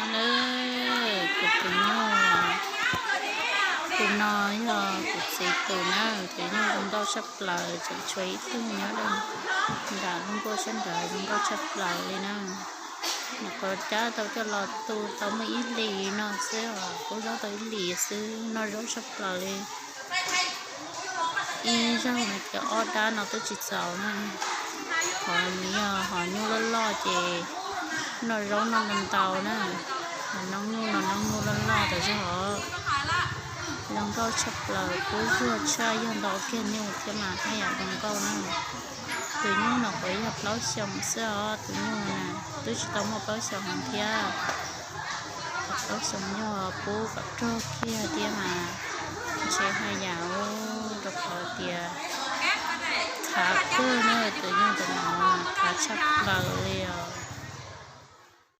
Nawb, kuv tus nyuj, tus no yog kuv txiv tus na, tus nyuj zoo nkauj tshaj plaws, tseem tshuav ib tug nyob nram lub nkuaj sab nraud, zoo nkauj tshaj plaws li na. Nyuam qhuav cab tau coj los tu tau muaj ib hlis no xwb os, pub zaub tau ib hlis xwb, noj zaub tshaj plaws li. Ib zaug no ces ob dab no twb tsis txaus na. Qhov nws yog hom nyuj loj loj ces noj zaub noj ntau ntau na. Hom noob nyuj no noob nyuj loj loj tas zog os. Zoo nkauj tshaj plaws, kub zuag tshaj, yog ntau kiag nyuj thiab mas haj yam zoo nkauj na. Tus nyuj no kuj yog plaub xyoos xwb os, tus nyuj na twb tsis tau muaj plaub xyoos heev thiab. Plaub xyoos yog pub kom rog kiag thiab mas ntshe haj yam, rau qhov tias khav kawg na, tus nyuj ntawm no khav tshaj plaws li os.